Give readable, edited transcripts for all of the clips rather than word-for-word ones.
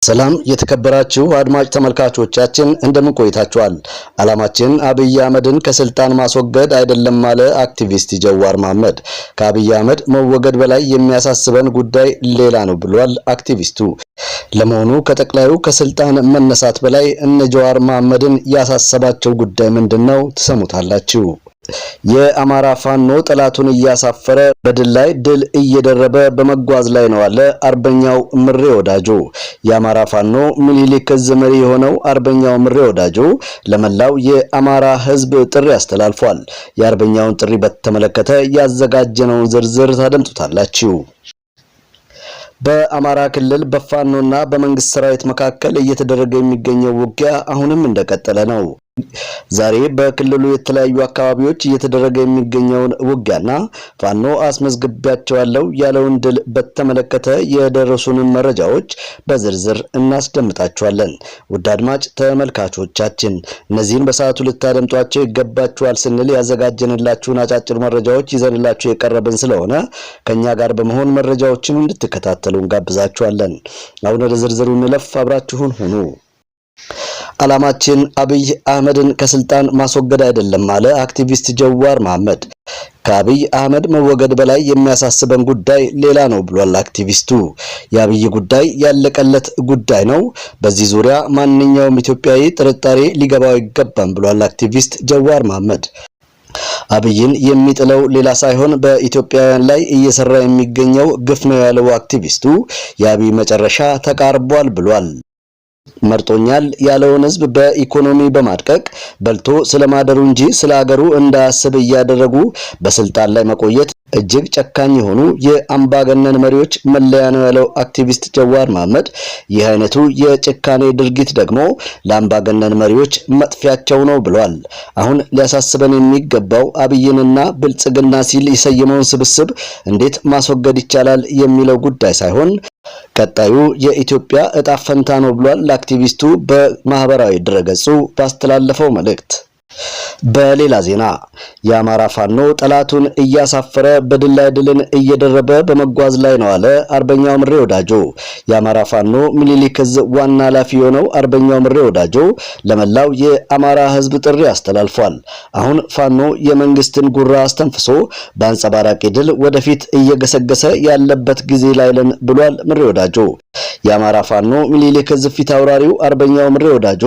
ሰላም የተከበራችሁ አድማጭ ተመልካቾቻችን፣ እንደምን ቆይታችኋል? ዓላማችን አብይ አህመድን ከስልጣን ማስወገድ አይደለም አለ አክቲቪስት ጀዋር መሐመድ። ከአብይ አህመድ መወገድ በላይ የሚያሳስበን ጉዳይ ሌላ ነው ብሏል አክቲቪስቱ። ለመሆኑ ከጠቅላዩ ከስልጣን መነሳት በላይ እነ ጀዋር መሐመድን ያሳሰባቸው ጉዳይ ምንድን ነው? ትሰሙታላችሁ። የአማራ ፋኖ ጠላቱን እያሳፈረ በድል ላይ ድል እየደረበ በመጓዝ ላይ ነው አለ አርበኛው ምሬ ወዳጆ። የአማራ ፋኖ ምኒልክ ዕዝ መሪ የሆነው አርበኛው ምሬ ወዳጆ ለመላው የአማራ ሕዝብ ጥሪ አስተላልፏል። የአርበኛውን ጥሪ በተመለከተ ያዘጋጀነውን ዝርዝር ታደምጡታላችሁ። በአማራ ክልል በፋኖና በመንግስት ሰራዊት መካከል እየተደረገ የሚገኘው ውጊያ አሁንም እንደቀጠለ ነው። ዛሬ በክልሉ የተለያዩ አካባቢዎች እየተደረገ የሚገኘውን ውጊያና ፋኖ አስመዝግቢያቸዋለሁ ያለውን ድል በተመለከተ የደረሱንን መረጃዎች በዝርዝር እናስደምጣችኋለን። ውድ አድማጭ ተመልካቾቻችን፣ እነዚህን በሰዓቱ ልታደምጧቸው ይገባችኋል ስንል ያዘጋጀንላችሁን አጫጭር መረጃዎች ይዘንላችሁ የቀረብን ስለሆነ ከኛ ጋር በመሆን መረጃዎችን እንድትከታተሉ እንጋብዛችኋለን። አሁን ወደ ዝርዝሩ እንለፍ። አብራችሁን ሁኑ። ዓላማችን አብይ አህመድን ከስልጣን ማስወገድ አይደለም አለ አክቲቪስት ጀዋር መሐመድ። ከአብይ አህመድ መወገድ በላይ የሚያሳስበን ጉዳይ ሌላ ነው ብሏል አክቲቪስቱ። የአብይ ጉዳይ ያለቀለት ጉዳይ ነው። በዚህ ዙሪያ ማንኛውም ኢትዮጵያዊ ጥርጣሬ ሊገባው አይገባም ብሏል አክቲቪስት ጀዋር መሐመድ። አብይን የሚጥለው ሌላ ሳይሆን በኢትዮጵያውያን ላይ እየሰራ የሚገኘው ግፍ ነው ያለው አክቲቪስቱ የአብይ መጨረሻ ተቃርቧል ብሏል። መርጦኛል ያለውን ሕዝብ በኢኮኖሚ በማድቀቅ በልቶ ስለማደሩ እንጂ ስለ ሀገሩ እንዳያስብ እያደረጉ በስልጣን ላይ መቆየት እጅግ ጨካኝ የሆኑ የአምባገነን መሪዎች መለያ ነው ያለው አክቲቪስት ጀዋር መሐመድ፣ ይህ አይነቱ የጭካኔ ድርጊት ደግሞ ለአምባገነን መሪዎች መጥፊያቸው ነው ብሏል። አሁን ሊያሳስበን የሚገባው አብይንና ብልጽግና ሲል የሰየመውን ስብስብ እንዴት ማስወገድ ይቻላል የሚለው ጉዳይ ሳይሆን ቀጣዩ የኢትዮጵያ እጣ ፈንታ ነው ብሏል ለአክቲቪስቱ በማህበራዊ ድረገጹ ባስተላለፈው መልእክት። በሌላ ዜና የአማራ ፋኖ ጠላቱን እያሳፈረ በድል ላይ ድልን እየደረበ በመጓዝ ላይ ነው አለ አርበኛው ምሬ ወዳጆ። የአማራ ፋኖ ምኒልክ ዕዝ ዋና ኃላፊ የሆነው አርበኛው ምሬ ወዳጆ ለመላው የአማራ ሕዝብ ጥሪ አስተላልፏል። አሁን ፋኖ የመንግስትን ጉራ አስተንፍሶ በአንጸባራቂ ድል ወደፊት እየገሰገሰ ያለበት ጊዜ ላይ ነን ብሏል ምሬ ወዳጆ። የአማራ ፋኖ ምኒልክ ዕዝ ፊት አውራሪው አርበኛው ምሬ ወዳጆ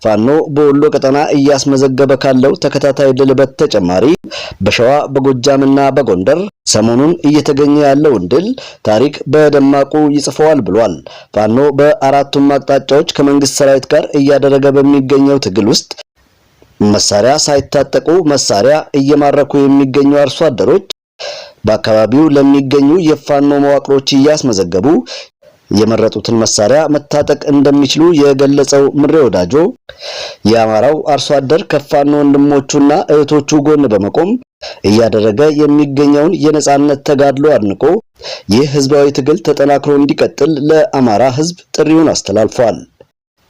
ፋኖ በወሎ ቀጠና እያስመዘገበ ካለው ተከታታይ ድል በተጨማሪ በሸዋ፣ በጎጃምና በጎንደር ሰሞኑን እየተገኘ ያለውን ድል ታሪክ በደማቁ ይጽፈዋል ብሏል። ፋኖ በአራቱም አቅጣጫዎች ከመንግስት ሰራዊት ጋር እያደረገ በሚገኘው ትግል ውስጥ መሳሪያ ሳይታጠቁ መሳሪያ እየማረኩ የሚገኙ አርሶ አደሮች በአካባቢው ለሚገኙ የፋኖ መዋቅሮች እያስመዘገቡ የመረጡትን መሳሪያ መታጠቅ እንደሚችሉ የገለጸው ምሬ ወዳጆ የአማራው አርሶ አደር ከፋኖ ወንድሞቹና እህቶቹ ጎን በመቆም እያደረገ የሚገኘውን የነጻነት ተጋድሎ አድንቆ ይህ ህዝባዊ ትግል ተጠናክሮ እንዲቀጥል ለአማራ ህዝብ ጥሪውን አስተላልፏል።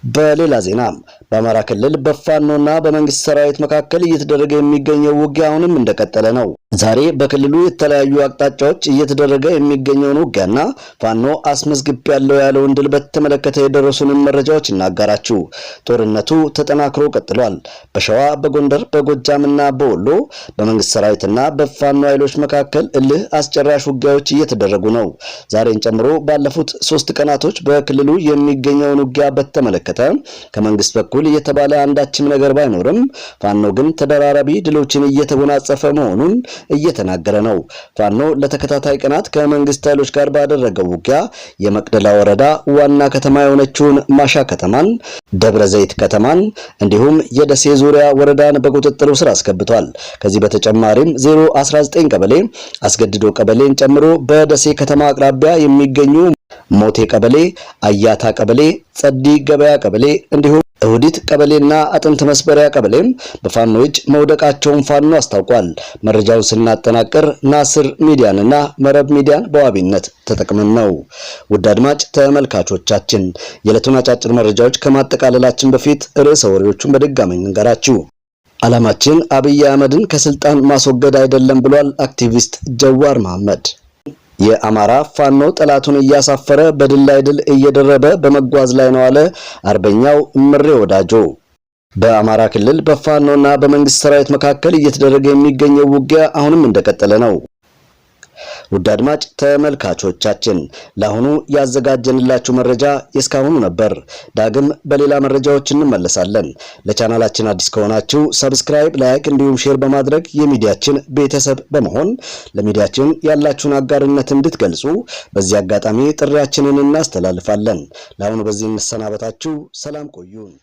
በሌላ ዜና በአማራ ክልል በፋኖና በመንግስት ሰራዊት መካከል እየተደረገ የሚገኘው ውጊያ አሁንም እንደቀጠለ ነው። ዛሬ በክልሉ የተለያዩ አቅጣጫዎች እየተደረገ የሚገኘውን ውጊያና ፋኖ አስመዝግቤያለሁ ያለውን ድል በተመለከተ የደረሱንን መረጃዎች እናጋራችሁ። ጦርነቱ ተጠናክሮ ቀጥሏል። በሸዋ፣ በጎንደር፣ በጎጃምና በወሎ በመንግስት ሰራዊትና በፋኖ ኃይሎች መካከል እልህ አስጨራሽ ውጊያዎች እየተደረጉ ነው። ዛሬን ጨምሮ ባለፉት 3 ቀናቶች በክልሉ የሚገኘውን ውጊያ በተመለከተ ከመንግስት በኩል የተባለ አንዳችም ነገር ባይኖርም ፋኖ ግን ተደራራቢ ድሎችን እየተጎናጸፈ መሆኑን እየተናገረ ነው። ፋኖ ለተከታታይ ቀናት ከመንግስት ኃይሎች ጋር ባደረገው ውጊያ የመቅደላ ወረዳ ዋና ከተማ የሆነችውን ማሻ ከተማን፣ ደብረ ዘይት ከተማን እንዲሁም የደሴ ዙሪያ ወረዳን በቁጥጥሩ ስር አስገብቷል። ከዚህ በተጨማሪም 019 ቀበሌ፣ አስገድዶ ቀበሌን ጨምሮ በደሴ ከተማ አቅራቢያ የሚገኙ ሞቴ ቀበሌ፣ አያታ ቀበሌ፣ ጸዲ ገበያ ቀበሌ እንዲሁም እሁዲት ቀበሌና አጥንት መስበሪያ ቀበሌም በፋኖ እጅ መውደቃቸውን ፋኖ አስታውቋል። መረጃውን ስናጠናቅር ናስር ሚዲያንና መረብ ሚዲያን በዋቢነት ተጠቅመን ነው። ውድ አድማጭ ተመልካቾቻችን፣ የዕለቱን አጫጭር መረጃዎች ከማጠቃለላችን በፊት ርዕሰ ወሬዎቹን በድጋሚ እንንገራችሁ። ዓላማችን አብይ አህመድን ከስልጣን ማስወገድ አይደለም ብሏል አክቲቪስት ጀዋር መሐመድ። የአማራ ፋኖ ጠላቱን እያሳፈረ በድል ላይ ድል እየደረበ በመጓዝ ላይ ነው አለ አርበኛው ምሬ ወዳጆ። በአማራ ክልል በፋኖና በመንግስት ሰራዊት መካከል እየተደረገ የሚገኘው ውጊያ አሁንም እንደቀጠለ ነው። ውድ አድማጭ ተመልካቾቻችን፣ ለአሁኑ ያዘጋጀንላችሁ መረጃ የእስካሁኑ ነበር። ዳግም በሌላ መረጃዎች እንመለሳለን። ለቻናላችን አዲስ ከሆናችሁ subscribe፣ like እንዲሁም share በማድረግ የሚዲያችን ቤተሰብ በመሆን ለሚዲያችን ያላችሁን አጋርነት እንድትገልጹ በዚህ አጋጣሚ ጥሪያችንን እናስተላልፋለን። ለአሁኑ በዚህ እንሰናበታችሁ። ሰላም ቆዩን።